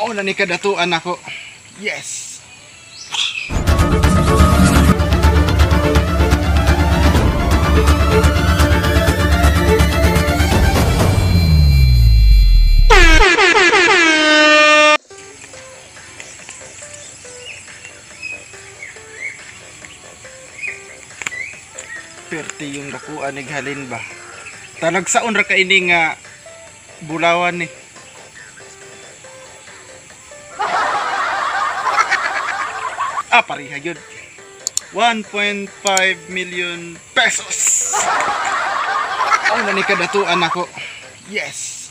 Oh, na ni kadatuan ako. Yes. Perti yung dakuan ni halin ba. Talagsaon ra ka ini nga bulawan ni. Ah, pareha yun. 1.5 million pesos. Oh, na ni kadatuan ako. Yes.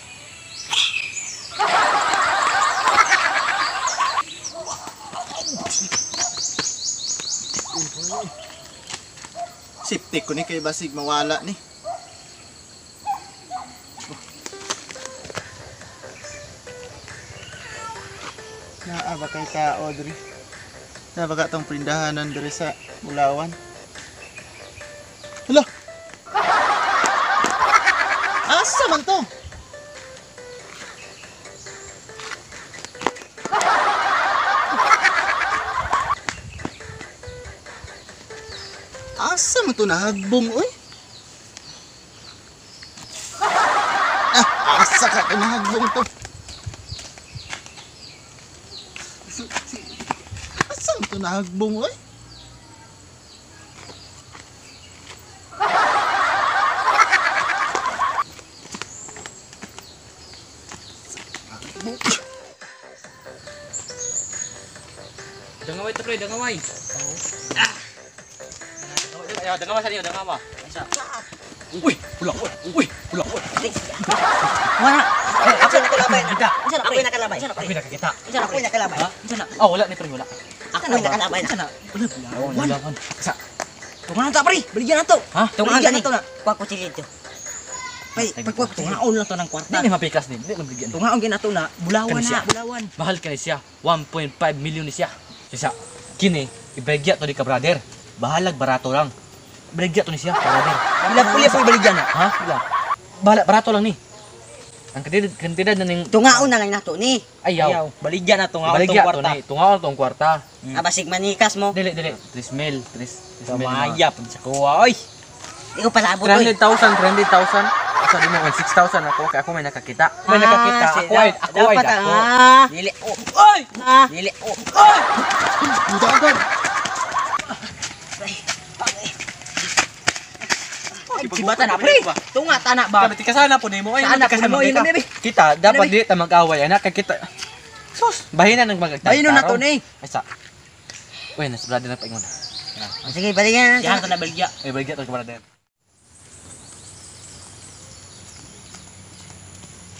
Siptik ko ni kay basig mawala ni. Naa ba kay tao diri? Naa ba ka tong prindahanan diri sa Bulawan? Hala. Asa man to? Asa man to nahagbong oy? Ah, asa ka nahagbong to? Asa man to nahagbong oy? Dangaway to pre, dangaway. Oo. Ah. Ayaw, dangawa sa niyo, dangawa. Isa. Uy, pula, uy, pula. Wala. Ako nakalabay na. Ako nakalabay. Ako nakakita. Ako nakalabay. Oh, wala ni pre, wala. Ako nakalabay na. Wala, wala. Sa. Tungan na to pre, baligyan na to. Ha? Baligyan na to na. Kuha ko dito. Ay, pagkuha ko tungaon lang to ng kwarta. Hindi mapikas ni, hindi mabigyan. Tungaon gyud na to na, bulawan Kani na, bulawan. Mahal ka ni siya. 1.5 million ni siya. Siya. Kini, ibaligya to ni ka brother. Bahalag barato lang. Baligya to ni siya, brother. Pila pila po baligyan na. Ha? Pila. Bahala barato lang ni. Ang kantidad na ning Tungaon na lang nato ni. Ayaw. Baligyan na tungaon tong Baligya to kwarta. ni. Tungaon tong kwarta. Abasig manikas mo. Dili, dili. 3 mil, 3 mil. Kamaya pud sa kuha oy. Di ko palabot oy. 300,000, 300,000. Asa di mo 6,000 ako kay ako may nakakita. May nakakita. Ako ay, ako ay dako. Dili. Oh. Oy. Dili. Oh. Oy. Dagan. Sibata na pre. Tunga tana ba? Dapat kasana po nimo ay Sana po nimo, yun na, baby. Kita dapat dili ta mag-away anak kay kita. Sus, bahina nang magagtaro. Bahino na to ni. Ay sa. Uy, nas brother na paingon. Sige, baligyan na. Diyan to na baligya. Ay baligya to ka brother.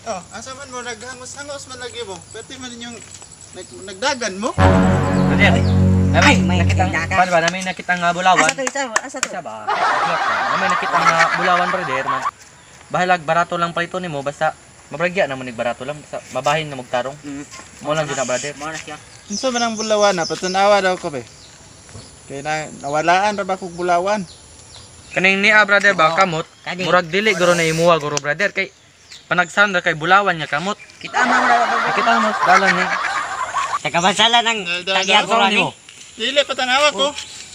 Oh, asa man mo naghangos-hangos man lagi mo. Pwede man yung nagdagan mo. Brother. Ay, may nakita nakita ka. paano ba namin nakita nga bulawan? Asa to, isa, asa to. Isa ba? Namin nakita nga bulawan brother man. Bahalag barato lang palito nimo basta mabragya na mo nig barato lang basta mabahin na magtarong. Mo lang jud na brother. Mo na siya. Unsa man ang bulawan na patanawa daw ko be. Kay na nawalaan ra ba kog bulawan. Kaning niya brother ba kamot? Kani. Murag dili guro na imuha guro brother kay panagsan ra kay bulawan nga kamot. Kita man mo na Nakita mo dalan ni. Tagabansala ng tagyang Ano ni. nimo? Dili patanawa ko.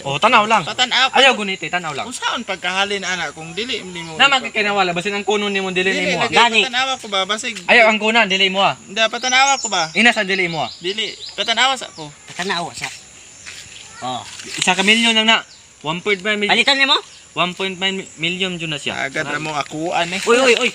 Oh, tanaw lang. Patanaw. Ayaw guniti, tanaw lang. Unsaon pagkahalin ana kung dili nimo. Naman kay kinawala basin ang kuno nimo dili Dili nimo. lagi Gani. patanawa ko ba basig. Ayaw ang kunan dili mo ah. Hindi patanawa ko ba? Ina sa dili mo ah. Dili patanawa sa ko. Patanawa sa. Oh. Isa ka milyon lang na. 1.5 million. Palitan nimo? 1.5 million jud na siya. Agad ra mo akuan eh. Uy, uy, uy.